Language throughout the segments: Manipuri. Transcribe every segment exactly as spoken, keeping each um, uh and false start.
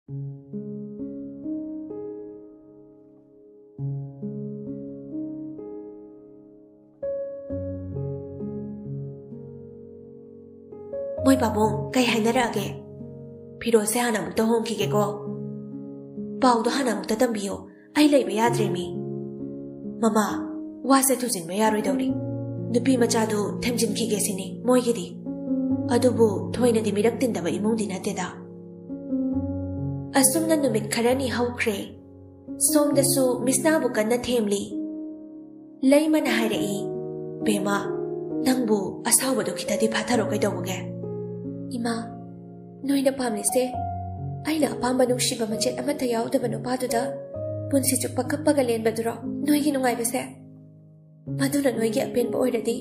ꯃꯣꯏ ꯄꯥꯕꯨꯡ, ꯀꯩ ꯍꯥꯏꯅꯔꯛꯑꯒꯦ? ꯐꯤꯔꯣꯜꯁꯦ ꯍꯥꯟꯅ ꯑꯃꯨꯛꯇ ꯍꯣꯡꯈꯤꯒꯦꯀꯣ꯫ ꯄꯥꯎꯗꯣ ꯍꯥꯟꯅ ꯑꯃꯨꯛꯇ ꯇꯝꯕꯤꯌꯣ, ꯑꯩ ꯂꯩꯕ ꯌꯥꯗ꯭ꯔꯦ ꯃꯤ꯫ ꯃꯃꯥ, ꯋꯥꯁꯦ ꯊꯨꯖꯤꯟꯕ ꯌꯥꯔꯣꯏꯗꯧꯔꯤ꯫ ꯅꯨꯄꯤ ꯃꯆꯥꯗꯨ ꯊꯦꯝꯖꯤꯟꯈꯤꯒꯦ ꯁꯤꯅꯤ ꯃꯣꯏꯒꯤꯗꯤ꯫ ꯑꯗꯨꯕꯨ ꯊꯣꯏꯅꯗꯤ ꯃꯤꯔꯛ ꯇꯤꯟꯗꯕ ꯏꯃꯨꯡꯗꯤ ꯅꯠꯇꯦꯗ꯫ ꯑꯁꯨꯝꯅ ꯅꯨꯃꯤꯠ ꯈꯔꯅꯤ ꯍꯧꯈ꯭ꯔꯦ꯫ ꯁꯣꯝꯗꯁꯨ ꯃꯤꯁꯅꯥꯕꯨ ꯀꯟꯅ ꯊꯦꯝꯂꯤ꯫ ꯂꯩꯃꯅ ꯍꯥꯏꯔꯛꯏ, "ꯕꯦꯝꯃ, ꯅꯪꯕꯨ ꯑꯁꯥꯎꯕꯗꯣ ꯈꯤꯇꯗꯤ ꯐꯥꯊꯔꯣ ꯀꯩꯗꯧꯕꯒꯦ?" "ꯏꯃꯥ, ꯅꯣꯏꯅ ꯄꯥꯝꯂꯤꯁꯦ ꯑꯩꯅ ꯑꯄꯥꯝꯕ ꯅꯨꯡꯁꯤꯕ ꯃꯆꯦꯠ ꯑꯃꯠꯇ ꯌꯥꯎꯗꯕ ꯅꯨꯄꯥꯗꯨꯗ ꯄꯨꯟꯁꯤ ꯆꯨꯞꯄ ꯀꯞꯄꯒ ꯂꯦꯟꯕꯗꯨꯔꯣ ꯅꯣꯏꯒꯤ ꯅꯨꯡꯉꯥꯏꯕꯁꯦ? ꯃꯗꯨꯅ ꯅꯣꯏꯒꯤ ꯑꯄꯦꯟꯕ ꯑꯣꯏꯔꯗꯤ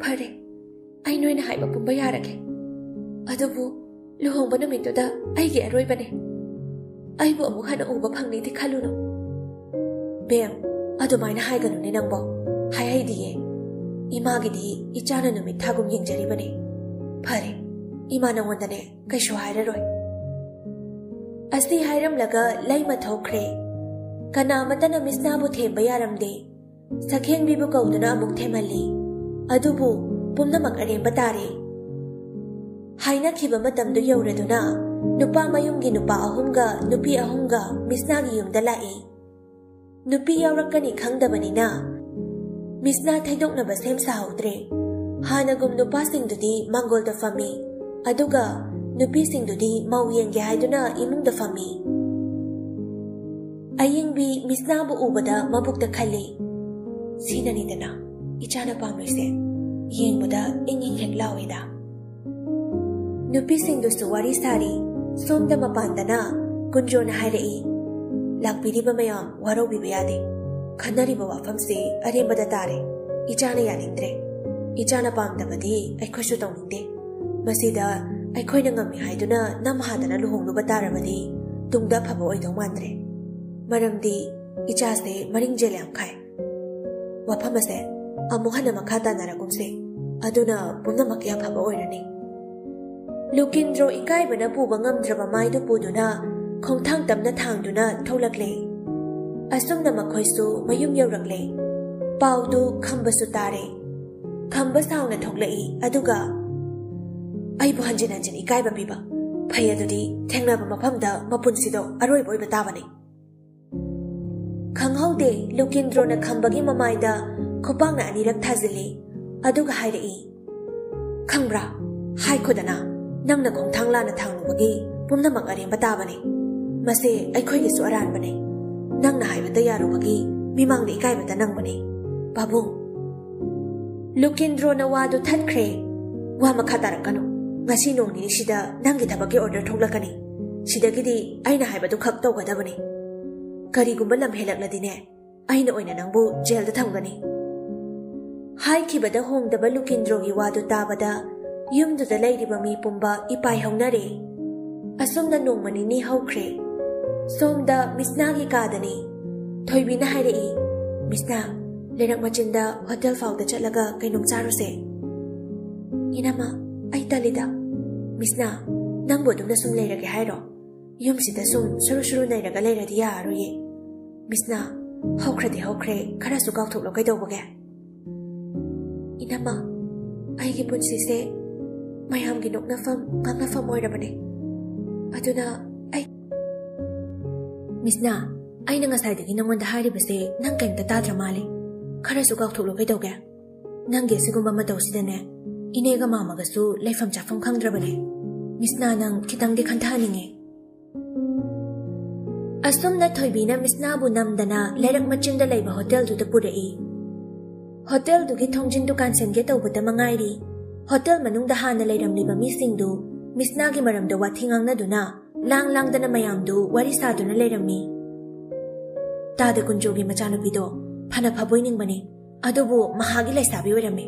ꯐꯔꯦ, ꯑꯩ ꯅꯣꯏꯅ ꯍꯥꯏꯕ ꯄꯨꯝꯕ ꯌꯥꯔꯒꯦ꯫ ꯑꯗꯨꯕꯨ ꯂꯨꯍꯣꯡꯕ ꯅꯨꯃꯤꯠꯇꯨꯗ ꯑꯩꯒꯤ ꯑꯔꯣꯏꯕꯅꯦ꯫ ꯑꯩꯕꯨ ꯑꯃꯨꯛ ꯍꯟꯅ ꯎꯕ ꯐꯪꯅꯤꯗꯤ ꯈꯜꯂꯨꯅꯨ꯫" "ꯕꯦꯝ, ꯑꯗꯨꯃꯥꯏꯅ ꯍꯥꯏꯒꯅꯨꯅꯦ ꯅꯪꯕꯣ꯫ ꯍꯥꯏꯍꯩꯗꯤꯌꯦ꯫ ꯏꯃꯥꯒꯤꯗꯤ ꯏꯆꯥꯅ ꯅꯨꯃꯤꯠ ꯊꯥꯒꯨꯝ ꯌꯦꯡꯖꯔꯤꯕꯅꯦ꯫ ꯐꯔꯦ, ꯏꯃꯥ ꯅꯉꯣꯟꯗꯅꯦ ꯀꯩꯁꯨ ꯍꯥꯏꯔꯔꯣꯏ꯫" ꯑꯁꯤ ꯍꯥꯏꯔꯝꯂꯒ ꯂꯩꯃ ꯊꯣꯛꯈ꯭ꯔꯦ꯫ ꯀꯅꯥꯃꯠꯇꯅ ꯃꯤꯁꯅꯥꯕꯨ ꯊꯦꯝꯕ ꯌꯥꯔꯝꯗꯦ꯫ ꯁꯛꯍꯦꯟꯕꯤꯕꯨ ꯀꯧꯗꯨꯅ ꯑꯃꯨꯛ ꯊꯦꯝꯍꯜꯂꯤ꯫ ꯑꯗꯨꯕꯨ ꯄꯨꯝꯅꯃꯛ ꯑꯔꯦꯝꯕ ꯇꯥꯔꯦ꯫ ꯍꯥꯏꯅꯈꯤꯕ ꯃꯇꯝꯗꯨ ꯌꯧꯔꯗꯨꯅ ꯅꯨꯄꯥ ꯃꯌꯨꯝꯒꯤ ꯅꯨꯄꯥ ꯑꯍꯨꯝꯒ ꯅꯨꯄꯤ ꯑꯍꯨꯝꯒ ꯃꯤꯁꯅꯥꯒꯤ ꯌꯨꯝꯗ ꯂꯥꯛꯏ꯫ ꯅꯨꯄꯤ ꯌꯥꯎꯔꯛꯀꯅꯤ ꯈꯪꯗꯕꯅꯤꯅ ꯃꯤꯁꯅꯥ ꯊꯩꯗꯣꯛꯅꯕ ꯁꯦꯝ ꯁꯥꯍꯧꯗ꯭ꯔꯦ꯫ ꯍꯥꯟꯅꯒꯨꯝ ꯅꯨꯄꯥꯁꯤꯡꯗꯨꯗꯤ ꯃꯥꯡꯒꯣꯜꯗ ꯐꯝꯃꯤ, ꯑꯗꯨꯒ ꯅꯨꯄꯤꯁꯤꯡꯗꯨꯗꯤ ꯃꯧ ꯌꯦꯡꯒꯦ ꯍꯥꯏꯗꯨꯅ ꯏꯃꯨꯡꯗ ꯐꯝꯃꯤ꯫ ꯑꯌꯦꯡꯕꯤ ꯃꯤꯁꯅꯥꯕꯨ ꯎꯕꯗ ꯃꯕꯨꯛꯇ ꯈꯜꯂꯤ, "ꯁꯤꯅꯅꯤꯗꯅ ꯏꯆꯥꯅ ꯄꯥꯝꯂꯤꯁꯦ꯫ ꯌꯦꯡꯕꯗ ꯏꯪ ꯏꯪ ꯍꯦꯛ ꯂꯥꯎꯏꯗ꯫" ꯅꯨꯄꯤꯁꯤꯡꯗꯨꯁꯨ ꯋꯥꯔꯤ ꯁꯥꯔꯤ꯫ ꯁꯣꯝꯗ ꯃꯄꯥꯟꯗꯅ ꯀꯨꯟꯖꯣꯅ ꯍꯥꯏꯔꯛꯏ, "ꯂꯥꯛꯄꯤꯔꯤꯕ ꯃꯌꯥꯝ ꯋꯥꯔꯧꯕꯤꯕ ꯌꯥꯗꯦ꯫ ꯈꯟꯅꯔꯤꯕ ꯋꯥꯐꯝꯁꯤ ꯑꯔꯦꯝꯕꯗ ꯇꯥꯔꯦ꯫ ꯏꯆꯥꯅ ꯌꯥꯅꯤꯡꯗ꯭ꯔꯦ꯫ ꯏꯆꯥꯅ ꯄꯥꯝꯗꯕꯗꯤ ꯑꯩꯈꯣꯏꯁꯨ ꯇꯧꯅꯤꯡꯗꯦ꯫ ꯃꯁꯤꯗ ꯑꯩꯈꯣꯏꯅ ꯉꯝꯃꯤ ꯍꯥꯏꯗꯨꯅ ꯅꯝ ꯍꯥꯗꯅ ꯂꯨꯍꯣꯡꯂꯨꯕ ꯇꯥꯔꯕꯗꯤ ꯇꯨꯡꯗ ꯑꯐꯕ ꯑꯣꯏꯗꯧ ꯃꯥꯟꯗ꯭ꯔꯦ꯫ ꯃꯔꯝꯗꯤ ꯏꯆꯥꯁꯦ ꯃꯔꯤꯡꯖꯦꯜ ꯌꯥꯝ ꯈꯥꯏ꯫ ꯋꯥꯐꯝ ꯑꯁꯦ ꯑꯃꯨꯛ ꯍꯟꯅ ꯃꯈꯥ ꯇꯥꯅꯔꯒꯨꯝꯁꯦ꯫ ꯑꯗꯨꯅ ꯄꯨꯝꯅꯃꯛꯀꯤ ꯑꯐꯕ ꯑꯣꯏꯔꯅꯤ꯫" ꯂꯨꯀꯤꯟꯗ꯭ꯔꯣ ꯏꯀꯥꯏꯕꯅ ꯄꯨꯕ ꯉꯝꯗ꯭ꯔꯕ ꯃꯥꯏꯗꯨ ꯄꯨꯗꯨꯅ ꯈꯣꯡꯊꯥꯡ ꯇꯞꯅ ꯊꯥꯡꯗꯨꯅ ꯊꯣꯛꯂꯛꯂꯦ꯫ ꯑꯁꯨꯝꯅ ꯃꯈꯣꯏꯁꯨ ꯃꯌꯨꯝ ꯌꯧꯔꯛꯂꯦ꯫ ꯄꯥꯎꯗꯨ ꯈꯝꯕꯁꯨ ꯇꯥꯔꯦ꯫ ꯈꯝꯕ ꯁꯥꯎꯅ ꯊꯣꯛꯂꯛꯏ, ꯑꯗꯨꯒ, "ꯑꯩꯕꯨ ꯍꯟꯖꯤꯟ ꯍꯟꯖꯤꯟ ꯏꯀꯥꯏꯕ ꯄꯤꯕ꯫ ꯐꯩ, ꯑꯗꯨꯗꯤ ꯊꯦꯡꯅꯕ ꯃꯐꯝꯗ ꯃꯄꯨꯟꯁꯤꯗꯣ ꯑꯔꯣꯏꯕ ꯑꯣꯏꯕ ꯇꯥꯕꯅꯤ꯫" ꯈꯪꯍꯧꯗꯦ, ꯂꯨꯀꯤꯟꯗ꯭ꯔꯣꯅ ꯈꯝꯕꯒꯤ ꯃꯃꯥꯏꯗ ꯈꯨꯄꯥꯛꯅ ꯑꯅꯤꯔꯛ ꯊꯥꯖꯤꯜꯂꯤ, ꯑꯗꯨꯒ ꯍꯥꯏꯔꯛꯏ, "ꯈꯪꯕ꯭ꯔꯥ? ꯍꯥꯏꯈꯣꯗꯅ, ꯅꯪꯅ ꯈꯣꯡꯊꯥꯡ ꯂꯥꯟꯅ ꯊꯥꯡꯂꯨꯕꯒꯤ ꯄꯨꯝꯅꯃꯛ ꯑꯔꯦꯝꯕ ꯇꯥꯕꯅꯤ꯫ ꯃꯁꯦ ꯑꯩꯈꯣꯏꯒꯤꯁꯨ ꯑꯔꯥꯟꯕꯅꯤ꯫ ꯅꯪꯅ ꯍꯥꯏꯕꯇ ꯌꯥꯔꯨꯕꯒꯤ ꯃꯤꯃꯥꯡꯗ ꯏꯀꯥꯏꯕꯇ ꯅꯪꯕꯅꯤ, ꯄꯥꯕꯨꯡ꯫" ꯂꯨꯀꯤꯟꯗ꯭ꯔꯣꯅ ꯋꯥꯗꯨ ꯊꯠꯈ꯭ꯔꯦ꯫ "ꯋꯥ ꯃꯈꯥ ꯇꯥꯔꯛꯀꯅꯨ꯫ ꯉꯁꯤ ꯅꯣꯡ ꯅꯤꯅꯤꯁꯤꯗ ꯅꯪꯒꯤ ꯊꯕꯛꯀꯤ order ꯊꯣꯛꯂꯛꯀꯅꯤ꯫ ꯁꯤꯗꯒꯤꯗꯤ ꯑꯩꯅ ꯍꯥꯏꯕꯗꯨ ꯈꯛ ꯇꯧꯒꯗꯕꯅꯤ꯫ ꯀꯔꯤꯒꯨꯝꯕ ꯂꯝ ꯍꯦꯜꯂꯛꯂꯗꯤꯅꯦ, ꯑꯩꯅ ꯑꯣꯏꯅ ꯅꯪꯕꯨ ꯖꯦꯜꯗ ꯊꯝꯒꯅꯤ꯫" ꯍꯥꯏꯈꯤꯕꯗ ꯍꯣꯡꯗꯕ ꯂꯨꯀꯤꯟꯗ꯭ꯔꯣꯒꯤ ꯋꯥꯗꯨ ꯇꯥꯕꯗ ꯌꯨꯝꯗꯨꯗ ꯂꯩꯔꯤꯕ ꯃꯤ ꯄꯨꯝꯕ ꯏꯄꯥꯏ ꯍꯧꯅꯔꯦ꯫ ꯑꯁꯨꯝꯅ ꯅꯣꯡꯃ ꯅꯤꯅꯤ ꯍꯧꯈ꯭ꯔꯦ꯫ ꯁꯣꯝꯗ ꯃꯤꯁꯅꯥꯒꯤ ꯀꯥꯗꯅꯤ꯫ ꯊꯣꯏꯕꯤꯅ ꯍꯥꯏꯔꯛꯏ, "ꯃꯤꯁꯅꯥ, ꯂꯩꯔꯛ ꯃꯆꯤꯟꯗ ꯍꯣꯇꯦꯜ ꯐꯥꯎꯗ ꯆꯠꯂꯒ ꯀꯩꯅꯣꯝ ꯆꯥꯔꯨꯁꯦ꯫" "ꯏꯅꯝꯃ, ꯑꯩ ꯇꯜꯂꯤꯗ꯫" "ꯃꯤꯁꯅꯥ, ꯅꯪꯕꯨ ꯑꯗꯨꯝꯅ ꯁꯨꯝ ꯂꯩꯔꯒꯦ ꯍꯥꯏꯔꯣ? ꯌꯨꯝꯁꯤꯗ ꯁꯨꯝ ꯁꯨꯔꯨ ꯁꯨꯔꯨ ꯅꯩꯔꯒ ꯂꯩꯔꯗꯤ ꯌꯥꯔꯔꯣꯏꯌꯦ꯫ ꯃꯤꯁꯅꯥ, ꯍꯧꯈ꯭ꯔꯗꯤ ꯍꯧꯈ꯭ꯔꯦ, ꯈꯔꯁꯨ ꯀꯥꯎꯊꯣꯛꯂꯣ, ꯀꯩꯗꯧꯕꯒꯦ?" "ꯏꯅꯝꯃ, ꯑꯩꯒꯤ ꯄꯨꯟꯁꯤꯁꯦ ꯃꯌꯥꯝꯒꯤ ꯅꯣꯛꯅꯐꯝ ꯉꯥꯡꯅꯐꯝ ꯑꯣꯏꯔꯕꯅꯦ꯫ ꯑꯗꯨꯅ ꯑꯩ..." "ꯃꯤꯁꯅꯥ, ꯑꯩꯅ ꯉꯁꯥꯏꯗꯒꯤ ꯅꯉꯣꯟꯗ ꯍꯥꯏꯔꯤꯕꯁꯦ ꯅꯪ ꯀꯩꯝꯇ ꯇꯥꯗ꯭ꯔ ꯃꯥꯜꯂꯦ꯫ ꯈꯔꯁꯨ ꯀꯥꯎꯊꯣꯛꯂꯣ, ꯀꯩꯗꯧꯒꯦ? ꯅꯪꯒꯤ ꯑꯁꯤꯒꯨꯝꯕ ꯃꯇꯧꯁꯤꯗꯅꯦ, ꯏꯅꯦꯒ ꯃꯥꯃꯒꯁꯨ ꯂꯩꯐꯝ ꯆꯥꯐꯝ ꯈꯪꯗ꯭ꯔꯕꯅꯦ꯫ ꯃꯤꯁꯅꯥ, ꯅꯪ ꯈꯤꯇꯪꯗꯤ ꯈꯟꯊꯍꯟꯅꯤꯡꯉꯦ꯫" ꯑꯁꯨꯝꯅ ꯊꯣꯏꯕꯤꯅ ꯃꯤꯁꯅꯥꯕꯨ ꯅꯝꯗꯅ ꯂꯩꯔꯛ ꯃꯆꯤꯟꯗ ꯂꯩꯕ ꯍꯣꯇꯦꯜꯗꯨꯗ ꯄꯨꯔꯛꯏ꯫ ꯍꯣꯇꯦꯜꯗꯨꯒꯤ ꯊꯣꯡꯖꯤꯟꯗꯨ ꯀꯥꯟꯁꯤꯟꯒꯦ ꯇꯧꯕꯗ ꯃꯉꯥꯏꯔꯤ, ꯍꯣꯇꯦꯜ ꯃꯅꯨꯡꯗ ꯍꯥꯟꯅ ꯂꯩꯔꯝꯂꯤꯕ ꯃꯤꯁꯤꯡꯗꯨ ꯃꯤꯁꯅꯥꯒꯤ ꯃꯔꯝꯗ ꯋꯥꯊꯤ ꯉꯥꯡꯅꯗꯨꯅ ꯂꯥꯡ ꯂꯥꯡꯗꯅ ꯃꯌꯥꯝꯗꯨ ꯋꯥꯔꯤ ꯁꯥꯗꯨꯅ ꯂꯩꯔꯝꯃꯤ꯫ "ꯇꯥꯗ ꯀꯨꯟꯖꯣꯒꯤ ꯃꯆꯥꯅꯨꯄꯤꯗꯣ ꯐꯅ ꯐꯕꯣꯏ ꯅꯤꯡꯕꯅꯤ, ꯑꯗꯨꯕꯨ ꯃꯍꯥꯛꯀꯤ ꯂꯩꯁꯥꯕꯤ ꯑꯣꯏꯔꯝꯃꯤ꯫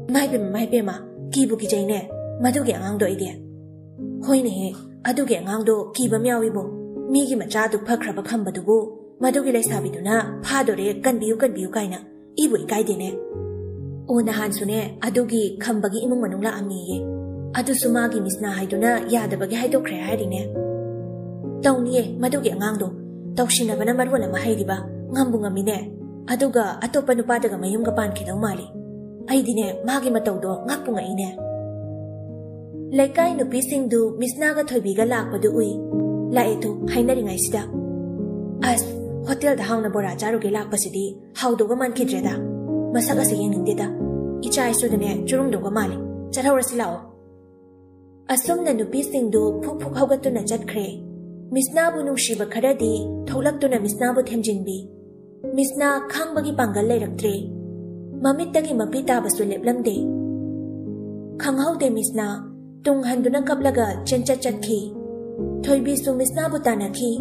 ꯏꯃꯥꯏ ꯄꯦꯝꯃ, ꯏꯃꯥꯏ ꯄꯦꯝꯃ, ꯀꯤꯕꯨ ꯀꯤꯖꯩꯅꯦ ꯃꯗꯨꯒꯤ ꯑꯉꯥꯡꯗꯣ ꯑꯩꯗꯤ꯫ ꯍꯣꯏꯅꯦꯍꯦ, ꯑꯗꯨꯒꯤ ꯑꯉꯥꯡꯗꯣ ꯀꯤꯕ ꯑꯃ ꯌꯥꯎꯏꯕꯣ꯫ ꯃꯤꯒꯤ ꯃꯆꯥꯗꯨ ꯐꯈ꯭ꯔꯕ ꯈꯝꯕꯗꯨꯕꯨ ꯃꯗꯨꯒꯤ ꯂꯩꯁꯥꯕꯤꯗꯨꯅ ꯐꯥꯗꯣꯔꯦ, ꯀꯟꯕꯤꯌꯨ, ꯀꯟꯕꯤꯌꯨ" ꯀꯥꯏꯅ꯫ ꯏꯕꯨ ꯏꯀꯥꯏꯗꯦꯅꯦ꯫ ꯑꯣ, ꯅꯍꯥꯟꯁꯨꯅꯦ, ꯑꯗꯨꯒꯤ ꯈꯝꯕꯒꯤ ꯏꯃꯨꯡ ꯃꯅꯨꯡ ꯂꯥꯛꯑꯝꯃꯤꯌꯦ꯫ ꯑꯗꯨꯁꯨ ꯃꯥꯒꯤ ꯃꯤꯁꯅꯥ ꯍꯥꯏꯗꯨꯅ ꯌꯥꯗꯕꯒꯤ ꯍꯥꯏꯗꯣꯛꯈ꯭ꯔꯦ ꯍꯥꯏꯔꯤꯅꯦ꯫ "ꯇꯧꯅꯤꯌꯦ, ꯃꯗꯨꯒꯤ ꯑꯉꯥꯡꯗꯣ꯫ ꯇꯧꯁꯤꯟꯅꯕꯅ ꯃꯔꯣꯜ ꯑꯃ ꯍꯩꯔꯤꯕ, ꯉꯝꯕꯨ ꯉꯝꯃꯤꯅꯦ꯫ ꯑꯗꯨꯒ ꯑꯇꯣꯞꯄ ꯅꯨꯄꯥꯗꯒ ꯃꯌꯨꯝꯒ ꯄꯥꯟꯈꯤꯗꯧ ꯃꯥꯜꯂꯤ꯫ ꯑꯩꯗꯤꯅꯦ, ꯃꯥꯒꯤ ꯃꯇꯧꯗꯣ ꯉꯛꯄꯨ ꯉꯛꯏꯅꯦ"꯫ ꯂꯩꯀꯥꯏ ꯅꯨꯄꯤꯁꯤꯡꯗꯨ ꯃꯤꯁꯅꯥꯒ ꯊꯣꯏꯕꯤꯒ ꯂꯥꯛꯄꯗꯨ ꯎꯏ꯫ ꯂꯥꯛꯑꯦ ꯇꯨ, ꯍꯥꯏꯅꯔꯤꯉꯩꯁꯤꯗ꯫ "ꯑꯁ, ꯍꯣꯇꯦꯜꯗ ꯍꯥꯎꯅ ꯕꯣꯔꯥ ꯆꯥꯔꯨꯒꯦ ꯂꯥꯛꯄꯁꯤꯗꯤ ꯍꯥꯎꯗꯧꯒ ꯃꯥꯟꯈꯤꯗ꯭ꯔꯦꯗ꯫ ꯃꯁꯛ ꯑꯁꯤ ꯌꯦꯡꯅꯤꯡꯗꯦꯗ꯫ ꯏꯆꯥ ꯏꯁꯨꯗꯅꯦ ꯆꯨꯔꯨꯡꯗꯧꯒ ꯃꯥꯜꯂꯤ꯫ ꯆꯠꯍꯧꯔꯁꯤ ꯂꯥꯛꯑꯣ"꯫ ꯑꯁꯨꯝꯅ ꯅꯨꯄꯤꯁꯤꯡꯗꯨ ꯐꯨꯛ ꯐꯨꯛ ꯍꯧꯒꯠꯇꯨꯅ ꯆꯠꯈ꯭ꯔꯦ꯫ ꯃꯤꯁꯅꯥꯕꯨ ꯅꯨꯡꯁꯤꯕ ꯈꯔꯗꯤ ꯊꯣꯛꯂꯛꯇꯨꯅ ꯃꯤꯁꯅꯥꯕꯨ ꯊꯦꯝꯖꯤꯟꯕꯤ꯫ ꯃꯤꯁꯅꯥ ꯈꯥꯡꯕꯒꯤ ꯄꯥꯡꯒꯜ ꯂꯩꯔꯛꯇ꯭ꯔꯦ꯫ ꯃꯃꯤꯠꯇꯒꯤ ꯃꯄꯤ ꯇꯥꯕꯁꯨ ꯂꯦꯞꯂꯝꯗꯦ꯫ ꯈꯪꯍꯧꯗꯦ ꯃꯤꯁꯅꯥ ꯇꯨꯡ ꯍꯟꯗꯨꯅ ꯀꯞꯂꯒ ꯆꯦꯟꯆꯠ ꯆꯠꯈꯤ꯫ ꯊꯣꯏꯕꯤꯁꯨ ꯃꯤꯁꯅꯥꯕꯨ ꯇꯥꯟꯅꯈꯤ꯫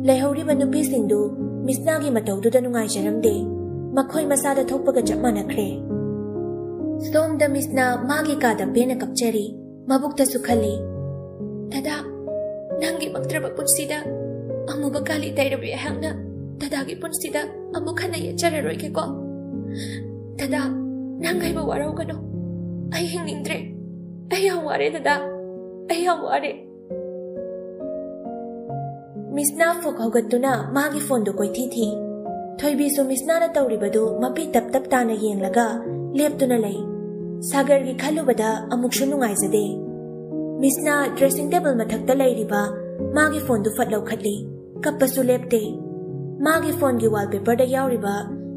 ꯂꯩꯍꯧꯔꯤꯕ ꯅꯨꯄꯤꯁꯤꯡꯗꯨ ꯃꯤꯁꯅꯥꯒꯤ ꯃꯇꯧꯗꯨꯗ ꯅꯨꯡꯉꯥꯏꯖꯔꯝꯗꯦ꯫ ꯃꯈꯣꯏ ꯃꯁꯥꯗ ꯊꯣꯛꯄꯒ ꯆꯞ ꯃꯥꯟꯅꯈ꯭ꯔꯦ꯫ ꯁꯣꯝꯗ ꯃꯤꯁꯅꯥ ꯃꯥꯒꯤ ꯀꯥꯗ ꯄꯦꯟꯅ ꯀꯞꯆꯔꯤ꯫ ꯃꯕꯨꯛꯇꯁꯨ ꯈꯜꯂꯤ, "ꯗꯗꯥ, ꯅꯪꯒꯤꯃꯛꯇ꯭ꯔꯕ ꯄꯨꯟꯁꯤꯗ ꯑꯃꯨꯕ ꯀꯥꯂꯤ ꯇꯩꯔꯕꯤ ꯑꯩꯍꯥꯛꯅ ꯗꯗꯥꯒꯤ ꯄꯨꯟꯁꯤꯗ ꯑꯃꯨꯛ ꯍꯟꯅ ꯌꯦꯠꯆꯔꯔꯣꯏꯒꯦꯀꯣ꯫ ꯗꯗꯥ, ꯅꯪ ꯑꯩꯕꯨ ꯋꯥꯔꯧꯒꯅꯨ꯫ ꯑꯩ ꯍꯤꯡꯅꯤꯡꯗ꯭ꯔꯦ꯫ ꯑꯩ ꯌꯥꯝ ꯋꯥꯔꯦ ꯗꯗꯥ꯫ ꯑꯩ ꯌꯥꯝ ꯋꯥꯔꯦ"꯫ ꯃꯤꯁꯅꯥ ꯐꯨꯛ ꯍꯧꯒꯠꯇꯨꯅ ꯃꯥꯒꯤ ꯐꯣꯟꯗꯨ ꯀꯣꯏꯊꯤ ꯊꯤ꯫ ꯊꯣꯏꯕꯤꯁꯨ ꯃꯤꯁꯅꯥꯅ ꯇꯧꯔꯤꯕꯗꯨ ꯃꯄꯤ ꯇꯞ ꯇꯞ ꯇꯥꯅ ꯌꯦꯡꯂꯒ ꯂꯦꯞꯇꯨꯅ ꯂꯩ꯫ ꯁꯥꯒꯔꯒꯤ ꯈꯜꯂꯨꯕꯗ ꯑꯃꯨꯛꯁꯨ ꯅꯨꯡꯉꯥꯏꯖꯗꯦ꯫ ꯃꯤꯁꯅꯥ ꯗ꯭ꯔꯦꯁꯤꯡ ꯇꯦꯕꯜ ꯃꯊꯛꯇ ꯂꯩꯔꯤꯕ ꯃꯥꯒꯤ ꯐꯣꯟꯗꯨ ꯐꯠ ꯂꯧꯈꯠꯂꯤ꯫ ꯀꯞꯄꯁꯨ ꯂꯦꯞꯇꯦ꯫ ꯃꯥꯒꯤ ꯐꯣꯟꯒꯤ ꯋꯥꯜꯄꯦꯄꯔꯗ ꯌꯥꯎꯔꯤꯕ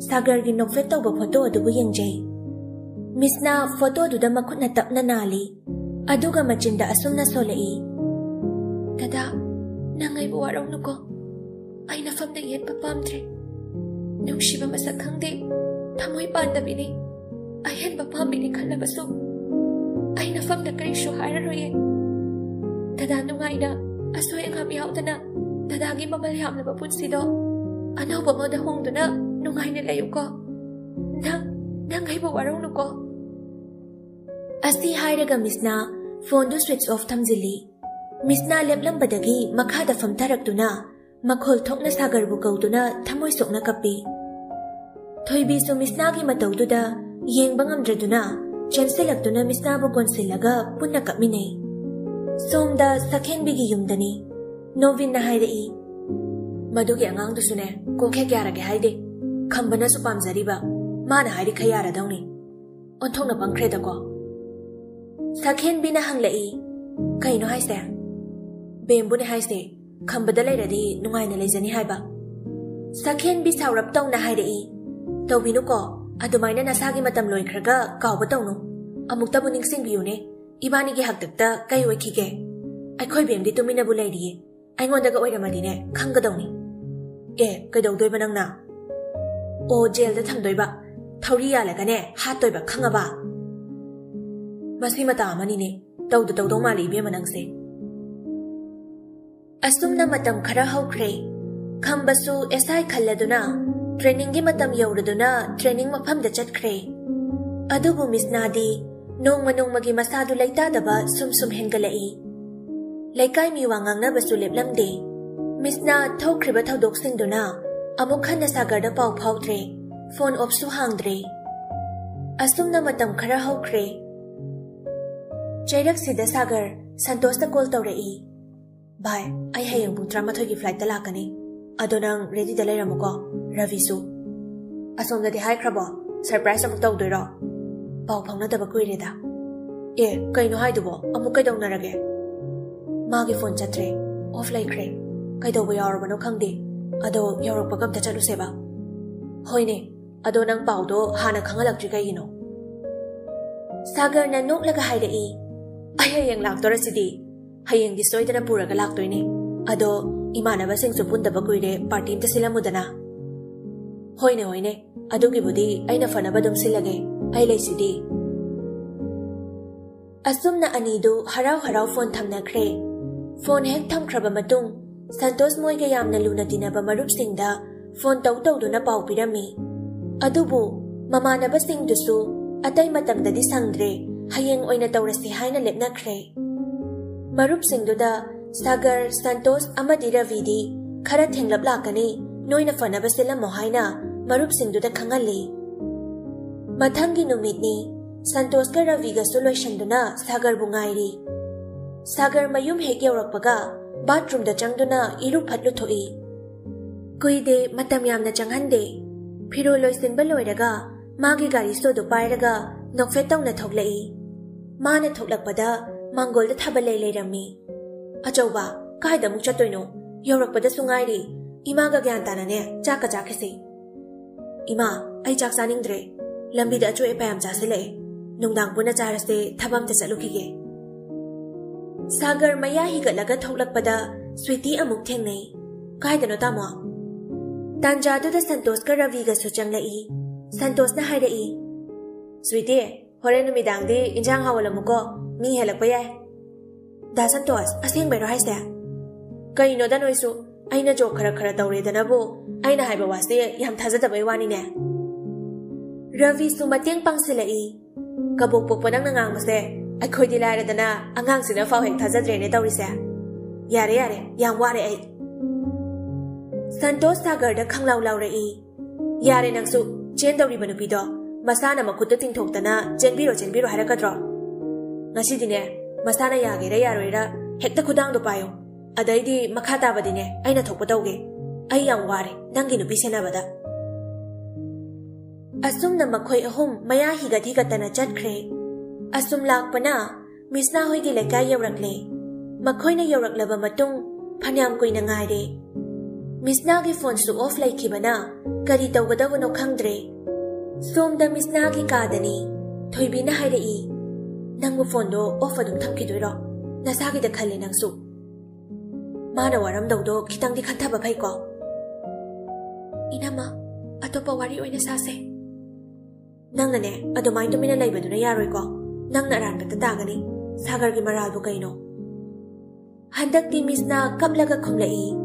ꯁꯥꯒꯔꯒꯤ ꯅꯣꯛꯐꯦꯠ ꯇꯧꯕ ꯐꯣꯇꯣ ꯑꯗꯨꯕꯨ ꯌꯦꯡꯖꯩ꯫ ꯃꯤꯁꯅꯥ ꯐꯣꯇꯣꯗꯨꯗ ꯃꯈꯨꯠꯅ ꯇꯞꯅ ꯅꯥꯜꯂꯤ꯫ ꯑꯗꯨꯒ ꯃꯆꯤꯟꯗ ꯑꯁꯨꯝꯅ ꯁꯣꯜꯂꯛꯏ, "ꯗꯗꯥ, ꯅꯪ ꯑꯩꯕꯨ ꯋꯥꯔꯧꯅꯨꯀꯣ꯫ ꯑꯩ ꯅꯐꯝꯗ ꯌꯦꯠꯄ ꯄꯥꯝꯗ꯭ꯔꯦ꯫ ꯅꯨꯡꯁꯤꯕ ꯃꯁꯛ ꯈꯪꯗꯦ, ꯊꯃꯣꯏ ꯄꯥꯟꯗꯕꯤꯅꯤ꯫ ꯑꯍꯦꯟꯕ ꯄꯥꯝꯕꯤꯅꯤ ꯈꯜꯂꯕꯁꯨ ꯑꯩ ꯅꯐꯝꯗ ꯀꯔꯤꯁꯨ ꯍꯥꯏꯔꯔꯣꯏꯌꯦ꯫ ꯗꯗꯥ ꯅꯨꯡꯉꯥꯏꯅ ꯑꯁꯣꯏ ꯑꯉꯥꯝ ꯌꯥꯎꯗꯅ ꯗꯗꯥꯒꯤ ꯃꯃꯜ ꯌꯥꯝꯂꯕ ꯄꯨꯟꯁꯤꯗꯣ ꯑꯅꯧꯕ ꯑꯃꯗ ꯍꯣꯡꯗꯨꯅ ꯅꯨꯡꯉꯥꯏꯅ ꯂꯩꯌꯨꯀꯣ꯫ ꯅꯪ, ꯅꯪ ꯑꯩꯕꯨ ꯋꯥꯔꯧꯅꯨꯀꯣ"꯫ ꯑꯁꯤ ꯍꯥꯏꯔꯒ ꯃꯤꯁꯅꯥ ꯐꯣꯟꯗꯨ ꯁ꯭ꯋꯤꯆ ꯑꯣꯐ ꯊꯝꯖꯤꯜꯂꯤ꯫ ꯃꯤꯁꯅꯥ ꯂꯦꯞꯂꯝꯕꯗꯒꯤ ꯃꯈꯥꯗ ꯐꯝꯊꯔꯛꯇꯨꯅ ꯃꯈꯣꯜ ꯊꯣꯛꯅ ꯁꯥꯒꯔꯕꯨ ꯀꯧꯗꯨꯅ ꯊꯃꯣꯏ ꯁꯣꯛꯅ ꯀꯞꯄꯤ꯫ ꯊꯣꯏꯕꯤꯁꯨ ꯃꯤꯁꯅꯥꯒꯤ ꯃꯇꯧꯗꯨꯗ ꯌꯦꯡꯕ ꯉꯝꯗ꯭ꯔꯗꯨꯅ ꯆꯦꯟꯁꯤꯜꯂꯛꯇꯨꯅ ꯃꯤꯁꯅꯥꯕꯨ ꯀꯣꯟꯁꯤꯜꯂꯒ ꯄꯨꯟꯅ ꯀꯞꯃꯤꯟꯅꯩ꯫ ꯁꯣꯝꯗ ꯁꯛꯍꯦꯟꯕꯤꯒꯤ ꯌꯨꯝꯗꯅꯤ꯫ ꯅꯣꯕꯤꯟꯅ ꯍꯥꯏꯔꯛꯏ꯫ ꯃꯗꯨꯒꯤ ꯑꯉꯥꯡꯗꯨꯁꯨꯅꯦ ꯀꯣꯛ ꯍꯦꯛ ꯌꯥꯔꯒꯦ ꯍꯥꯏꯗꯦ꯫ ꯈꯝꯕꯅꯁꯨ ꯄꯥꯝꯖꯔꯤꯕ, ꯃꯥꯅ ꯍꯥꯏꯔꯤꯈꯩ ꯌꯥꯔꯗꯧꯅꯤ꯫ ꯑꯣꯟꯊꯣꯛꯅ ꯄꯪꯈ꯭ꯔꯦꯗꯀꯣ꯫ ꯁꯛꯍꯦꯟꯕꯤꯅ ꯍꯪꯂꯛꯏ, "ꯀꯩꯅꯣ ꯍꯥꯏꯁꯦ?" "ꯕꯦꯝꯕꯨꯅꯦ ꯍꯥꯏꯁꯦ, ꯈꯝꯕꯗ ꯂꯩꯔꯗꯤ ꯅꯨꯡꯉꯥꯏꯅ ꯂꯩꯖꯅꯤ ꯍꯥꯏꯕ꯫" ꯁꯛꯍꯦꯟꯕꯤ ꯁꯥꯎꯔꯞ ꯇꯧꯅ ꯍꯥꯏꯔꯛꯏ, "ꯇꯧꯕꯤꯅꯨꯀꯣ, ꯑꯗꯨꯃꯥꯏꯅ ꯅꯁꯥꯒꯤ ꯃꯇꯝ ꯂꯣꯏꯈ꯭ꯔꯒ ꯀꯥꯎꯕ ꯇꯧꯅꯨ꯫ ꯑꯃꯨꯛꯇꯕꯨ ꯅꯤꯡꯁꯤꯡꯕꯤꯌꯨꯅꯦ, ꯏꯕꯥꯅꯤꯒꯤ ꯍꯥꯛꯇꯛꯇ ꯀꯩ ꯑꯣꯏꯈꯤꯒꯦ? ꯑꯩꯈꯣꯏ ꯕꯦꯝꯗꯤ ꯇꯨꯃꯤꯟꯅꯕꯨ ꯂꯩꯔꯤꯌꯦ꯫ ꯑꯩꯉꯣꯟꯗꯒ ꯑꯣꯏꯔꯝꯃꯗꯤꯅꯦ ꯈꯪꯒꯗꯧꯅꯤ꯫" "ꯑꯦ, ꯀꯩꯗꯧꯗꯣꯏꯕ ꯅꯪꯅ?" "ꯑꯣ, ꯖꯦꯜꯗ ꯊꯝꯗꯣꯏꯕ꯫ ꯊꯧꯔꯤ ꯌꯥꯜꯂꯒꯅꯦ ꯍꯥꯠꯇꯣꯏꯕ, ꯈꯪꯉꯕ?" "ꯃꯁꯤ ꯃꯇꯥ ꯑꯃꯅꯤꯅꯦ꯫ ꯇꯧꯗ ꯇꯧꯗꯧ ꯃꯥꯜꯂꯤ ꯏꯕꯦꯝꯃ ꯅꯪꯁꯦ꯫" ꯑꯁꯨꯝꯅ ꯃꯇꯝ ꯈꯔ ꯍꯧꯈ꯭ꯔꯦ꯫ ꯈꯝꯕꯁꯨ ꯑꯦꯁ ꯑꯥꯏ ꯈꯜꯂꯗꯨꯅ ꯇ꯭ꯔꯦꯅꯤꯡꯒꯤ ꯃꯇꯝ ꯌꯧꯔꯗꯨꯅ ꯇ꯭ꯔꯦꯅꯤꯡ ꯃꯐꯝꯗ ꯆꯠꯈ꯭ꯔꯦ꯫ ꯑꯗꯨꯕꯨ ꯃꯤꯁꯅꯥꯗꯤ ꯅꯣꯡꯃ ꯅꯣꯡꯃꯒꯤ ꯃꯁꯥꯗꯨ ꯂꯩꯇꯥꯗꯕ ꯁꯨꯝ ꯁꯨꯝ ꯍꯦꯟꯒꯠꯂꯛꯏ꯫ ꯂꯩꯀꯥꯏ ꯃꯤ ꯋꯥ ꯉꯥꯡꯅꯕꯁꯨ ꯂꯦꯞꯂꯝꯗꯦ꯫ ꯃꯤꯁꯅꯥ ꯊꯣꯛꯈ꯭ꯔꯤꯕ ꯊꯧꯗꯣꯛꯁꯤꯡꯗꯨꯅ ꯑꯃꯨꯛ ꯍꯟꯅ ꯁꯥꯒꯔꯗ ꯄꯥꯎ ꯐꯥꯎꯗ꯭ꯔꯦ꯫ ꯐꯣꯟ ꯑꯣꯞꯁꯨ ꯍꯥꯡꯗ꯭ꯔꯦ꯫ ꯑꯁꯨꯝꯅ ꯃꯇꯝ ꯈꯔ ꯍꯧꯈ꯭ꯔꯦ꯫ ꯆꯩꯔꯛꯁꯤꯗ ꯁꯥꯒꯔ ꯁꯟꯇꯣꯁꯇ ꯀꯣꯜ ꯇꯧꯔꯛꯏ꯫ "ꯚꯥꯏ, ꯑꯩ ꯍꯌꯦꯡ ꯄꯨꯡ ꯇꯔꯥꯃꯥꯊꯣꯏꯒꯤ ꯐ꯭ꯂꯥꯏꯠꯇ ꯂꯥꯛꯀꯅꯤ꯫ ꯑꯗꯣ ꯅꯪ ꯔꯦꯗꯤꯗ ꯂꯩꯔꯝꯃꯨꯀꯣ, ꯔꯕꯤꯁꯨ꯫" "ꯑꯁꯣꯝꯗꯗꯤ ꯍꯥꯏꯈ꯭ꯔꯕꯣ? ꯁꯔꯄ꯭ꯔꯥꯏꯖ ꯑꯃꯨꯛ ꯇꯧꯗꯣꯏꯔꯣ? ꯄꯥꯎ ꯐꯥꯎꯅꯗꯕ ꯀꯨꯏꯔꯦꯗ꯫" "ꯑꯦ, ꯀꯩꯅꯣ ꯍꯥꯏꯗꯨꯕꯣ? ꯑꯃꯨꯛ ꯀꯩꯗꯧꯅꯔꯒꯦ?" "ꯃꯥꯒꯤ ꯐꯣꯟ ꯆꯠꯇ꯭ꯔꯦ, ꯑꯣꯐ ꯂꯩꯈ꯭ꯔꯦ꯫ ꯀꯩꯗꯧꯕ ꯌꯥꯎꯔꯕꯅꯣ ꯈꯪꯗꯦ꯫ ꯑꯗꯣ ꯌꯧꯔꯛꯄꯒ ꯑꯝꯇ ꯆꯠꯂꯨꯁꯦꯕ꯫" "ꯍꯣꯏꯅꯦ, ꯑꯗꯣ ꯅꯪ ꯄꯥꯎꯗꯣ ꯍꯥꯟꯅ ꯈꯪꯍꯜꯂꯛꯇ꯭ꯔꯤ ꯀꯩꯒꯤꯅꯣ?" ꯁꯥꯒꯔꯅ ꯅꯣꯛꯂꯒ ꯍꯥꯏꯔꯛꯏ, "ꯑꯩ ꯍꯌꯦꯡ ꯂꯥꯛꯇꯣꯔꯁꯤꯗꯤ꯫ ꯍꯌꯦꯡꯗꯤ ꯁꯣꯏꯗꯅ ꯄꯨꯔꯒ ꯂꯥꯛꯇꯣꯏꯅꯦ꯫ ꯑꯗꯣ ꯏꯃꯥꯟꯅꯕꯁꯤꯡꯁꯨ ꯄꯨꯟꯗꯕ ꯀꯨꯏꯔꯦ, ꯄꯥꯔꯇꯤ ꯑꯝꯇ ꯁꯤꯜꯂꯝꯃꯨꯗꯅ꯫" "ꯍꯣꯏꯅꯦ, ꯍꯣꯏꯅꯦ, ꯑꯗꯨꯒꯤꯕꯨꯗꯤ ꯑꯩꯅ ꯐꯅꯕ ꯑꯗꯨꯝ ꯁꯤꯜꯂꯒꯦ, ꯑꯩ ꯂꯩꯁꯤꯗꯤ꯫" ꯑꯁꯨꯝꯅ ꯑꯅꯤꯗꯨ ꯍꯔꯥꯎ ꯍꯔꯥꯎ ꯐꯣꯟ ꯊꯝꯅꯈ꯭ꯔꯦ꯫ ꯐꯣꯟ ꯍꯦꯛ ꯊꯝꯈ꯭ꯔꯕ ꯃꯇꯨꯡ, ꯁꯟꯇꯣꯁ ꯃꯣꯏꯒ ꯌꯥꯝꯅ ꯂꯨꯅ ꯇꯤꯟꯅꯕ ꯃꯔꯨꯞꯁꯤꯡꯗ ꯐꯣꯟ ꯇꯧ ꯇꯧꯗꯨꯅ ꯄꯥꯎ ꯄꯤꯔꯝꯃꯤ꯫ ꯑꯗꯨꯕꯨ ꯃꯃꯥꯟꯅꯕꯁꯤꯡꯗꯨꯁꯨ ꯑꯇꯩ ꯃꯇꯝꯗꯗꯤ ꯁꯪꯗ꯭ꯔꯦ, ꯍꯌꯦꯡ ꯑꯣꯏꯅ ꯇꯧꯔꯁꯤ ꯍꯥꯏꯅ ꯂꯦꯞꯅꯈ꯭ꯔꯦ꯫ ꯃꯔꯨꯞꯁꯤꯡꯗꯨꯗ ꯁꯥꯒꯔ, ꯁꯟꯇꯣꯁ ꯑꯃꯗꯤ ꯔꯕꯤꯗꯤ ꯈꯔ ꯊꯦꯡꯂꯞ ꯂꯥꯛꯀꯅꯤ, ꯅꯣꯏꯅ ꯐꯅꯕ ꯁꯤꯜꯂꯝꯃꯣ ꯍꯥꯏꯅ ꯃꯔꯨꯞꯁꯤꯡꯗꯨꯗ ꯈꯪꯍꯜꯂꯤ꯫ ꯃꯊꯪꯒꯤ ꯅꯨꯃꯤꯠꯅꯤ꯫ ꯁꯟꯇꯣꯁꯀ ꯔꯕꯤꯒꯁꯨ ꯂꯣꯏꯁꯤꯟꯗꯨꯅ ꯁꯥꯒꯔꯕꯨ ꯉꯥꯏꯔꯤ꯫ ꯁꯥꯒꯔ ꯃꯌꯨꯝ ꯍꯦꯛ ꯌꯧꯔꯛꯄꯒ ꯕꯥꯊꯔꯨꯝꯗ ꯆꯪꯗꯨꯅ ꯏꯔꯨ ꯐꯠ ꯂꯨꯊꯣꯛꯏ꯫ ꯀꯨꯏꯗꯦ, ꯃꯇꯝ ꯌꯥꯝꯅ ꯆꯪꯍꯟꯗꯦ꯫ ꯐꯤꯔꯣꯜ ꯂꯣꯏꯁꯤꯟꯕ ꯂꯣꯏꯔꯒ ꯃꯥꯒꯤ ꯒꯥꯔꯤ ꯁꯣꯗꯨ ꯄꯥꯏꯔꯒ ꯅꯣꯛꯐꯦꯠ ꯇꯧꯅ ꯊꯣꯛꯂꯛꯏ꯫ ꯃꯥꯅ ꯊꯣꯛꯂꯛꯄꯗ ꯃꯥꯡꯒꯣꯜꯗ ꯊꯥꯕꯜ ꯂꯩ ꯂꯩꯔꯝꯃꯤ꯫ "ꯑꯆꯧꯕ, ꯀꯥꯏꯗ ꯑꯃꯨꯛ ꯆꯠꯇꯣꯏꯅꯣ? ꯌꯧꯔꯛꯄꯗꯁꯨ ꯉꯥꯏꯔꯤ꯫ ꯏꯃꯥꯒ ꯒ꯭ꯌꯥꯟ ꯇꯥꯅꯅꯦ ꯆꯥꯛꯀ ꯆꯥꯈꯤꯁꯤ꯫" "ꯏꯃꯥ, ꯑꯩ ꯆꯥꯛ ꯆꯥꯅꯤꯡꯗ꯭ꯔꯦ꯫ ꯂꯝꯕꯤꯗ ꯑꯆꯣꯏ ꯑꯄꯥ ꯌꯥꯝ ꯆꯥꯁꯤꯜꯂꯛꯑꯦ꯫ ꯅꯨꯡꯗꯥꯡ ꯄꯨꯟꯅ ꯆꯥꯔꯁꯦ, ꯊꯕꯛ ꯑꯝꯇ ꯆꯠꯂꯨꯈꯤꯒꯦ꯫" ꯁꯥꯒꯔ ꯃꯌꯥ ꯍꯤꯒꯠꯂꯒ ꯊꯣꯛꯂꯛꯄꯗ ꯁ꯭ꯋꯤꯇꯤ ꯑꯃꯨꯛ ꯊꯦꯡꯅꯩ꯫ "ꯀꯥꯏꯗꯅꯣ, ꯇꯥꯃꯣ?" ꯇꯥꯟꯖꯥꯗꯨꯗ ꯁꯟꯇꯣꯁꯀ ꯔꯕꯤꯒꯁꯨ ꯆꯪꯂꯛꯏ꯫ ꯁꯟꯇꯣꯁꯅ ꯍꯥꯏꯔꯛꯏ, "ꯁ꯭ꯋꯤꯇꯤ, ꯍꯣꯔꯦꯟ ꯅꯨꯃꯤꯗꯥꯡꯗꯤ ꯏꯟꯖꯥꯡ ꯍꯥꯎꯍꯜꯂꯝꯃꯨꯀꯣ, ꯃꯤ ꯍꯦꯜꯂꯛꯄ ꯌꯥꯏ꯫" "ꯗꯥ ꯁꯟꯇꯣꯁ, ꯑꯁꯦꯡꯕꯩꯔꯣ ꯍꯥꯏꯁꯦ?" "ꯀꯩꯅꯣꯗ ꯅꯣꯏꯁꯨ, ꯑꯩꯅ ꯖꯣꯛ ꯈꯔ ꯈꯔ ꯇꯧꯔꯦꯗꯅꯕꯨ ꯑꯩꯅ ꯍꯥꯏꯕ ꯋꯥꯁꯦ ꯌꯥꯝ ꯊꯥꯖꯗꯕꯩ ꯋꯥꯅꯤꯅꯦ꯫" ꯔꯕꯤꯁꯨ ꯃꯇꯦꯡ ꯄꯥꯡꯁꯤꯜꯂꯛꯏ꯫ "ꯀꯕꯣꯛ ꯄꯣꯛꯄ ꯅꯪꯅ ꯉꯥꯡꯕꯁꯦ ꯑꯩꯈꯣꯏꯗꯤ ꯂꯥꯏꯔꯗꯅ ꯑꯉꯥꯡꯁꯤꯅ ꯐꯥꯎ ꯍꯦꯛ ꯊꯥꯖꯗ꯭ꯔꯦꯅꯦ ꯇꯧꯔꯤꯁꯦ꯫ ꯌꯥꯔꯦ, ꯌꯥꯔꯦ, ꯌꯥꯝ ꯋꯥꯔꯦ ꯑꯩ꯫" ꯁꯟꯇꯣꯁ ꯁꯥꯒꯔꯗ ꯈꯪꯂꯥꯎ ꯂꯥꯎꯔꯛꯏ꯫ "ꯌꯥꯔꯦ ꯅꯪꯁꯨ, ꯆꯦꯟꯗꯧꯔꯤꯕ ꯅꯨꯄꯤꯗꯣ ꯃꯁꯥꯅ ꯃꯈꯨꯠꯇ ꯇꯤꯡꯊꯣꯛꯇꯅ ꯆꯦꯟꯕꯤꯔꯣ, ꯆꯦꯟꯕꯤꯔꯣ ꯍꯥꯏꯔꯛꯀꯗ꯭ꯔꯣ? ꯉꯁꯤꯗꯤꯅꯦ, ꯃꯁꯥꯅ ꯌꯥꯒꯦꯔꯥ ꯌꯥꯔꯣꯏꯔꯥ ꯍꯦꯛꯇ ꯈꯨꯗꯥꯡꯗꯣ ꯄꯥꯏꯌꯨ꯫ ꯑꯗꯩꯗꯤ ꯃꯈꯥ ꯇꯥꯕꯗꯤꯅꯦ, ꯑꯩꯅ ꯊꯣꯛꯄ ꯇꯧꯒꯦ꯫ ꯑꯩ ꯌꯥꯝ ꯋꯥꯔꯦ ꯅꯪꯒꯤ ꯅꯨꯄꯤ ꯁꯦꯟꯅꯕꯗ꯫" ꯑꯁꯨꯝꯅ ꯃꯈꯣꯏ ꯑꯍꯨꯝ ꯃꯌꯥ ꯍꯤꯒꯠ ꯍꯤꯒꯠꯇꯅ ꯆꯠꯈ꯭ꯔꯦ꯫ ꯑꯁꯨꯝ ꯂꯥꯛꯄꯅ ꯃꯤꯁꯅꯥ ꯍꯣꯏꯒꯤ ꯂꯩꯀꯥꯏ ꯌꯧꯔꯛꯂꯦ꯫ ꯃꯈꯣꯏꯅ ꯌꯧꯔꯛꯂꯕ ꯃꯇꯨꯡ ꯐꯅꯌꯥꯝ ꯀꯨꯏꯅ ꯉꯥꯏꯔꯦ꯫ ꯃꯤꯁꯅꯥꯒꯤ ꯐꯣꯟꯁꯨ ꯑꯣꯐ ꯂꯩꯈꯤꯕꯅ ꯀꯔꯤ ꯇꯧꯒꯗꯕꯅꯣ ꯈꯪꯗ꯭ꯔꯦ꯫ ꯁꯣꯝꯗ ꯃꯤꯁꯅꯥꯒꯤ ꯀꯥꯗꯅꯤ꯫ ꯊꯣꯏꯕꯤꯅ ꯍꯥꯏꯔꯛꯏ, "ꯅꯪꯕꯨ ꯐꯣꯟꯗꯣ ꯑꯣꯐ ꯑꯗꯨꯝ ꯊꯝꯈꯤꯗꯣꯏꯔꯣ? ꯅꯁꯥꯒꯤꯗ ꯈꯜꯂꯦ ꯅꯪꯁꯨ꯫" ꯃꯥꯅ ꯋꯥꯔꯝꯗꯧꯗꯣ ꯈꯤꯇꯪꯗꯤ ꯈꯟꯊꯕ ꯐꯩꯀꯣ꯫ "ꯏꯅꯝꯃ, ꯑꯇꯣꯞꯄ ꯋꯥꯔꯤ ꯑꯣꯏꯅ ꯁꯥꯁꯦ꯫" "ꯅꯪꯅꯅꯦ ꯑꯗꯨꯃꯥꯏꯅ ꯇꯨꯃꯤꯟꯅ ꯂꯩꯕꯗꯨꯅ ꯌꯥꯔꯣꯏꯀꯣ꯫ ꯅꯪꯅ ꯑꯔꯥꯟꯕꯗ ꯇꯥꯒꯅꯤ꯫ ꯁꯥꯒꯔꯒꯤ ꯃꯔꯥꯜꯕꯨ ꯀꯩꯅꯣ?" ꯍꯟꯗꯛꯇꯤ ꯃꯤꯁꯅꯥ ꯀꯞꯂꯒ ꯈꯨꯝꯂꯛꯏ꯫